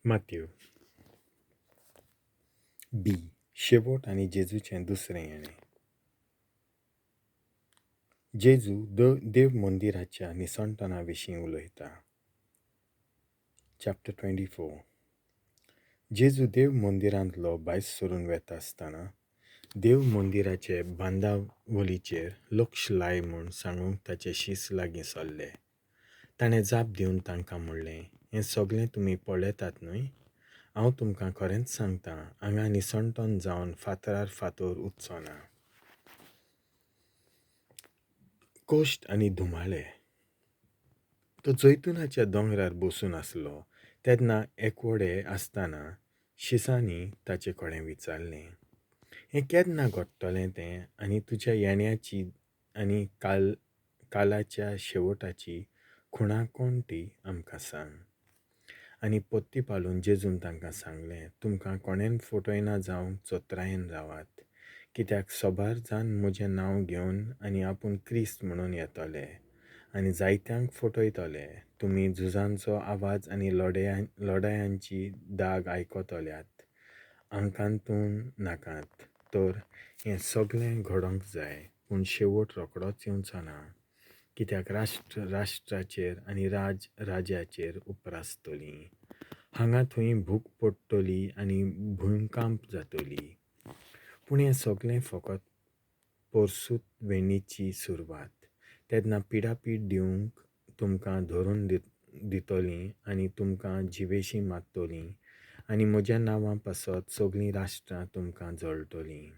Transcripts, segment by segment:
मातेव. बी. शेवट आनी जेजूचें दुसरें येणें. जेजू देव मंदिराच्या निसणटना विशीं उलयता. Chapter 24. जेजू देव मंदिरांतलो भायर सरून वेता आसतना देव मंदिराचे बांदावळीचेर लक्ष लाय म्हूण सांगूंक ताचे शीस लागीं सरले. ताणें जाप दिवन तांकां म्हणलें, हें सगळें तुमी पळयतात न्हय? हांव तुमकां खरेंच सांगतां, हांगा निसणटन जावन फातरार फातर उरचो ना. कश्ट आनी धुमाळे. तो जैतुनाच्या दोंगरार बसून आसलो तेन्ना एकवडे आसतना शिसांनी ताचे कडेन विचारलें, हें केन्ना घडटलें तें आनी तुज्या येण्याची आनी कालाच्या शेवटाची खुणा कोण ती आमकां सांग. आनी पत्ती पालून जेजून तांकां सांगलें, तुमकां कोणेन फटयना जावंक चत्रायेन रावात, कित्याक सबार जाण म्हजें नांव घेवन आनी आपूण क्रिस्त म्हणून येतले आनी जायत्यांक फटयतले. तुमी झुजांचो आवाज आनी लढायांची दाग आयकतल्यात, आंकांतून नाकात. तर हें सगळें घडोवंक जाय, पूण शेवट रोखडोच येवचो ना, कित्याक राष्ट्र राष्ट्राचेर आनी राज राज्याचेर उप्रासतलीं. हांगा थंय भूक पडटली आनी भुंयकांप जातली. पूण हें सगळें फकत परसूत वेणीची सुरवात. तेन्ना पिडापीड दिवंक तुमकां धरून दितलीं आनी तुमकां जिवेशीं मारतलीं आनी म्हज्या नांवा पासत सगळीं राष्ट्रां तुमकां जळटलीं.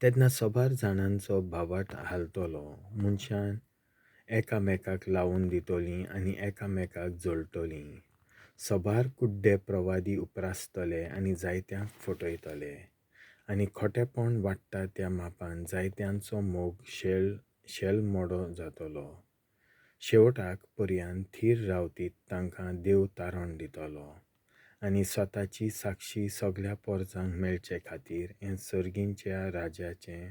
तेन्ना सबार जाणांचो भावार्थ हालतलो. मनशान एकामेकाक लावन दितलीं आनी एकामेकाक जळटलीं. सबार कुड्डे प्रवादी उप्रासतले आनी जायत्यांक फटयतले. आनी खोटेपण वाडटा त्या मापान जायत्यांचो मोग शेल मोडो जातलो. शेवटाक पर्यान थीर रावतीत तांकां देव तारण दितलो. आनी स्वताची साक्षी सगळ्या पोरजांक मेळचे खातीर हें सर्गींच्या राजाचें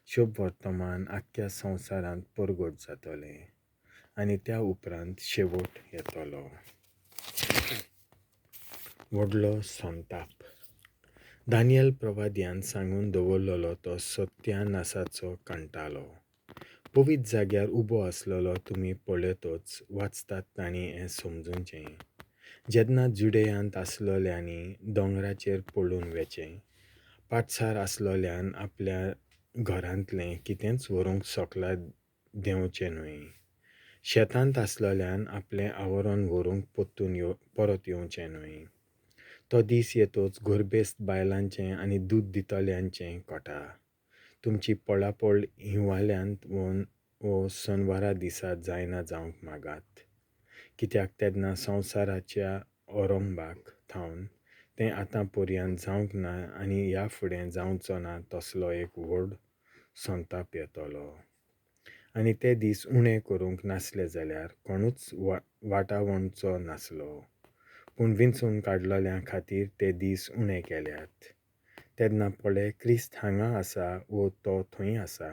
शुभ वर्तमान आख्ख्या संवसारांत परगट जातलें आनी त्या उपरांत शेवट येतलो. व्हडलो संताप. दानियल प्रवाद्यान सांगून दवरलेलो तो सत्यानासाचो कांटालो. पवित्र जाग्यार उबो आसलेलो तुमी पळयतच वाचतात तांणी हें समजूचें. जेन्ना जुडेयांत आसलोल्यांनी दोंगराचेर पळून वेचें, पाटसार आसलोल्यान आपल्या घरांतलें कितेंच व्हरूंक सकला देंवचें न्हय. शेतांत आसलोल्यान आपलें आवरण व्हरूंक परत येवचें न्हय. तो दीस येतोच गोरबेस्त बायलांचें आनी दूद दितल्यांचें कोटा. तुमची पळापळ हिंवाल्यांत वो सनवारा दिसा जायना जावंक मागात, कित्याक तेन्ना संवसाराच्या ओरंबाक थावन तें आतां पर्यंत जावंक ना आनी ह्या फुडें जावचो ना तसलो एक व्हड संताप येतलो. आनी ते दीस उणें करूंक नासले जाल्यार कोणूच वाटावणचो नासलो, पूण विंचून काडलेल्या खातीर ते दीस उणें केल्यात. तेन्ना पळय, क्रिस्त हांगा आसा वो तो थंय आसा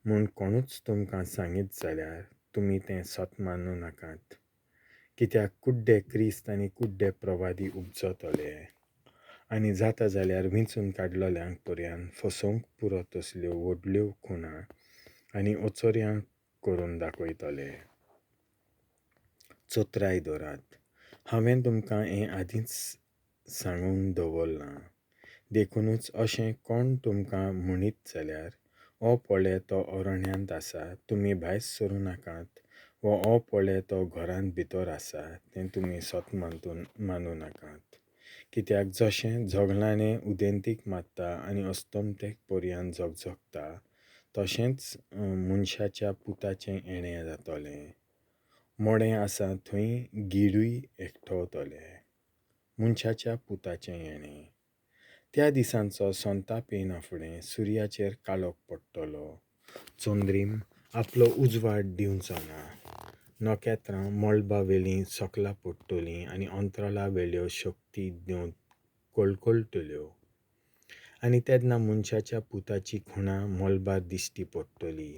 म्हूण कोणूच तुमकां सांगीत जाल्यार तुमी तें सत मानूं नाकात, कित्याक कुड्डे क्रिस्त आनी कुड्डे प्रवादी उपजतले आनी जाता जाल्यार विंचून काडलेल्यांक पर्यान फसोवंक पुरो तसल्यो व्हडल्यो खुणा आनी ओचोऱ्यां करून दाखयतले. चत्राय दवरात, हांवें तुमकां हें आदींच सांगून दवरलां. देखुनूच अशें कोण तुमकां म्हणीत जाल्यार, ओ पळय तो अरण्यांत आसा, तुमी भायर सरूं नाकात, वो ओ पळय तो घरांत भितर आसा, तें तुमी सत मानूं नाकात. कित्याक जशें झगलाणें उदेंतीक मारता आनी अस्तमतेक पर्यान झगझगता, तशेंच मनशाच्या पुताचें येणें जातलें. मोडें आसा थंय गिडूय एकठावतले. मनशाच्या पुताचें येणें. त्या दिसांचो संताप येना फुडें सुर्याचेर काळोख पडटलो, चंद्रीम आपलो उजवाड दिवचो ना, नखेत्रां मळबा वेलीं सकला पडटलीं आनी अंतराळा वेल्यो शक्ती देंवन कळकळटल्यो. आनी तेन्ना मनशाच्या पुताची खुणा मळबार दिश्टी पडटली.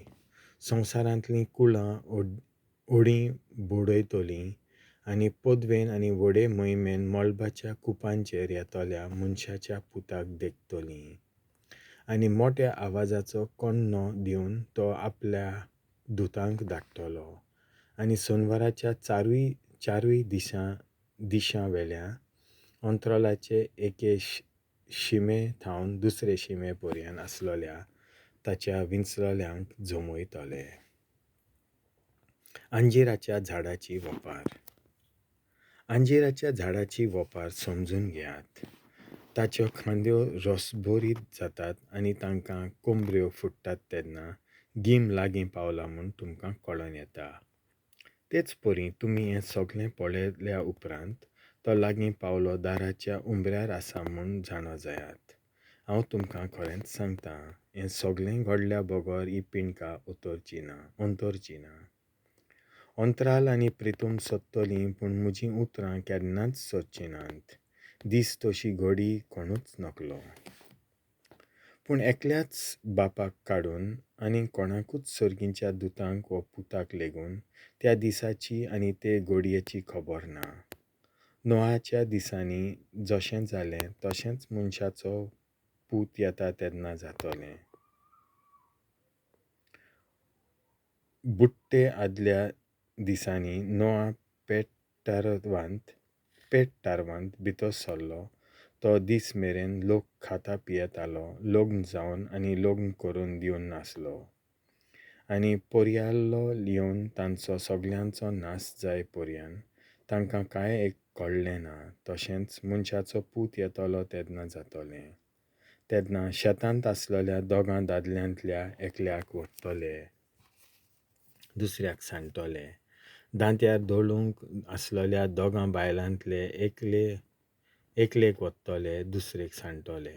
संवसारांतलीं कुळां उडी बुडयतलीं आनी पदवेन आनी व्हडे मोहिमेन मळबाच्या कुपांचेर येतल्या मनशाच्या पुताक देखतलीं. आनी मोट्या आवाजाचो कण्णो दिवन तो आपल्या दुतांक धाडटलो आनी सनवाराच्या चारूय दिशां वेल्या अंतराळाचे एके शिमे थावन दुसरे शिमे पर्यंत आसलेल्या ताच्या विंचलेल्यांक जमयतले. अंजिराच्या झाडाची वपार. अंजिराच्या झाडाची वपार समजून घेयात. ताच्यो खांद्यो रसभरीत जातात आनी तांकां कोंबऱ्यो फुट्टात तेन्ना गीम लागीं पावला म्हूण तुमकां कळोन येता. तेच परी तुमी हें सगळें पळयल्या उपरांत तो लागीं पावलो दाराच्या उंबऱ्यार आसा म्हूण जाणा जायात. हांव तुमकां खरेंच सांगता, हें सगळें घडल्या बगर ही पिंडकां अंतरची ना. अंतराल आनी प्रितूम सोदतलीं, पूण म्हजीं उतरां केन्नाच सोदचीं नात. दीस तशी घडी कोणूच नकलो. पूण एकल्याच बापाक काडून आनी कोणाकूच सर्गींच्या दुतांक वा पुताक लेगून त्या दिसाची आनी ते घडयेची खबर ना. नोहाच्या दिसांनी जशें जालें तशेंच मनशाचो पूत येता तेन्ना जातलें. बुट्टे आदल्या दिसांनी नोआ पेट तारवांत भितर सरलो तो दीस मेरेन लोक खाता पियेतालो, लग्न जावन आनी लग्न करून दिवन नासलो. आनी पर्यालो येवन तांचो सगळ्यांचो नाश जाय पर्यान तांकां कांय एक कळ्ळें ना. तशेंच मनशाचो पूत येतलो तेन्ना जातलें. तेन्ना शेतांत आसलेल्या दोगां दादल्यांतल्या एकल्याक व्हरतले, दुसऱ्याक सांडटले. दांत्यार दळूंक आसलेल्या दोगां बायलांतले एकलेक वतले, दुसरेक सांडटले.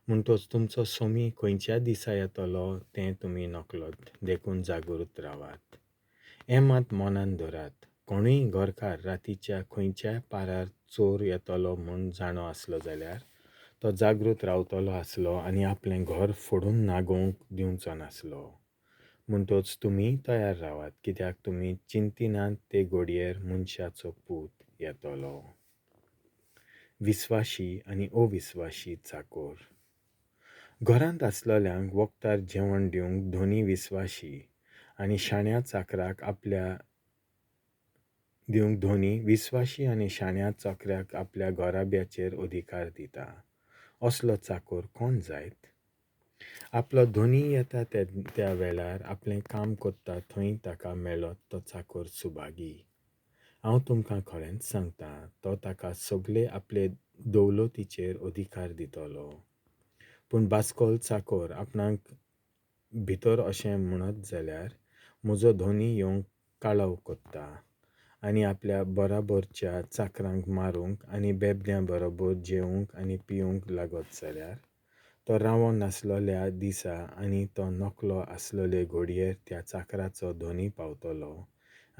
म्हणटच तुमचो सोमी खंयच्या दिसा येतलो तें तुमी नकळत, देखून जागृत रावात. हें मात मनान धरात, कोणूय घरकार रातीच्या खंयच्याय पारार चोर येतलो म्हूण जाणो आसलो जाल्यार तो जागृत रावतलो आसलो आनी आपलें घर फोडून नागोवंक दिवचो नासलो. म्हणटच तुमी तयार रावात, कित्याक तुमी चिंतिनात ते घडयेर मनशाचो पूत येतलो. विस्वाशी आनी अविस्वाशी चाकोर. घरांत आसलेल्यांक वखदार जेवण दिवंक धनी विस्वाशी आनी शाण्या चाकराक आपल्या दिवंक धनी विस्वाशी आनी शाण्या चाकऱ्याक आपल्या घराब्याचेर अधिकार दिता. असलो चाकोर कोण जायत? आपलो धनी येता त्या वेळार आपलें काम करता थंय ताका मेळत तो चाकोर सुभागी. हांव तुमकां खरेंच सांगता, तो ताका सगळे आपले दौलतीचेर अधिकार दितलो. पूण बास्कोल चाकोर आपणाक भितर अशें म्हणत जाल्यार म्हजो धनी येवंक काळव करता आनी आपल्या बराबरच्या चाकरांक मारूंक आनी बेबद्यां बरोबर जेवंक आनी पिवंक लागत जाल्यार तो रावोन नासलेल्या दिसा आनी तो नकलो आसलेले घडयेर त्या चाकराचो धनी पावतलो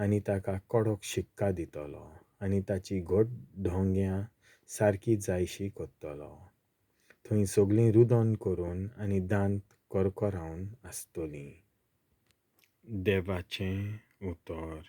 आनी ताका कडक शिक्का दितलो आनी ताची घट ढोंग्यां सारकी जायशी करतलो. थंय सगळीं रुदन करून आनी दांत करकरावन आसतलीं. देवाचें उतर.